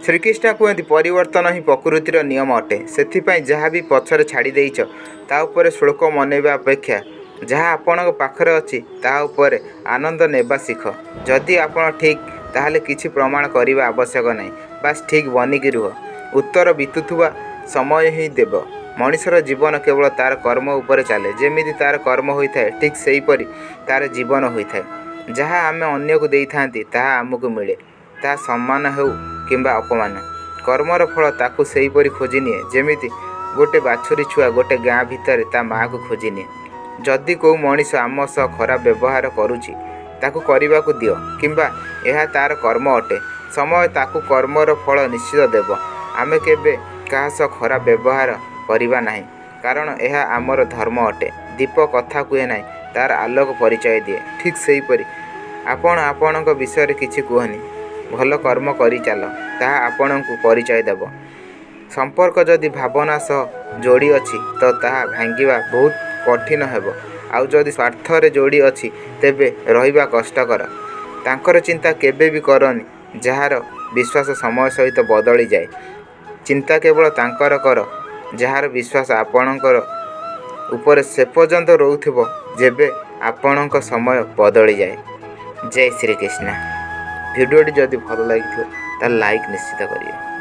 ଶ୍ରୀକୃଷ୍ଣ କୁହନ୍ତି, ପରିବର୍ତ୍ତନ ହିଁ ପ୍ରକୃତିର ନିୟମ ଅଟେ। ସେଥିପାଇଁ ଯାହା ବି ପଛରେ ଛାଡ଼ି ଦେଇଛ, ତା ଉପରେ ଶୋକ ମନେଇବା ଅପେକ୍ଷା ଯାହା ଆପଣଙ୍କ ପାଖରେ ଅଛି, ତାହା ଉପରେ ଆନନ୍ଦ ନେବା ଶିଖ। ଯଦି ଆପଣ ଠିକ୍, ତାହେଲେ କିଛି ପ୍ରମାଣ କରିବା ଆବଶ୍ୟକ ନାହିଁ। ବାସ୍, ଠିକ୍ ବନିକି ରୁହ। ଉତ୍ତର ବିତୁଥିବା ସମୟ ହିଁ ଦେବ। ମଣିଷର ଜୀବନ କେବଳ ତାର କର୍ମ ଉପରେ ଚାଲେ। ଯେମିତି ତାର କର୍ମ ହୋଇଥାଏ, ଠିକ୍ ସେହିପରି ତାର ଜୀବନ ହୋଇଥାଏ। ଯାହା ଆମେ ଅନ୍ୟକୁ ଦେଇଥାନ୍ତି, ତାହା ଆମକୁ ମିଳେ, ତାହା ସମ୍ମାନ ହେଉ କିମ୍ବା ଅପମାନ। କର୍ମର ଫଳ ତାକୁ ସେହିପରି ଖୋଜିନିଏ, ଯେମିତି ଗୋଟେ ବାଛୁରୀ ଛୁଆ ଗୋଟେ ଗାଁ ଭିତରେ ତା ମାଆକୁ ଖୋଜିନିଏ। ଯଦି କେଉଁ ମଣିଷ ଆମ ସହ ଖରାପ ବ୍ୟବହାର କରୁଛି, ତାକୁ କରିବାକୁ ଦିଅ କିମ୍ବା ଏହା ତାର କର୍ମ ଅଟେ। ସମୟ ତାକୁ କର୍ମର ଫଳ ନିଶ୍ଚିତ ଦେବ। ଆମେ କେବେ କାହା ସହ ଖରାପ ବ୍ୟବହାର କରିବା ନାହିଁ, କାରଣ ଏହା ଆମର ଧର୍ମ ଅଟେ। ଦୀପ କଥା କୁହେ ନାହିଁ, ତାର ଆଲୋକ ପରିଚୟ ଦିଏ। ଠିକ୍ ସେହିପରି ଆପଣ ଆପଣଙ୍କ ବିଷୟରେ କିଛି କୁହନି, ଭଲ କର୍ମ କରିଚାଲ, ତାହା ଆପଣଙ୍କୁ ପରିଚୟ ଦେବ। ସମ୍ପର୍କ ଯଦି ଭାବନା ସହ ଯୋଡ଼ି ଅଛି ତ ତାହା ଭାଙ୍ଗିବା ବହୁତ କଠିନ ହେବ, ଆଉ ଯଦି ସ୍ୱାର୍ଥରେ ଯୋଡ଼ି ଅଛି ତେବେ ରହିବା କଷ୍ଟକର। ତାଙ୍କର ଚିନ୍ତା କେବେ ବି କରନି ଯାହାର ବିଶ୍ୱାସ ସମୟ ସହିତ ବଦଳିଯାଏ। ଚିନ୍ତା କେବଳ ତାଙ୍କର କର ଯାହାର ବିଶ୍ୱାସ ଆପଣଙ୍କର ଉପରେ ସେପର୍ଯ୍ୟନ୍ତ ରହୁଥିବ, ଯେବେ ଆପଣଙ୍କ ସମୟ ବଦଳିଯାଏ। ଜୟ ଶ୍ରୀକୃଷ୍ଣ। ଭିଡ଼ିଓଟି ଯଦି ଭଲ ଲାଗିଥିବ, ତାହେଲେ ଲାଇକ୍ ନିଶ୍ଚିତ କରିବେ।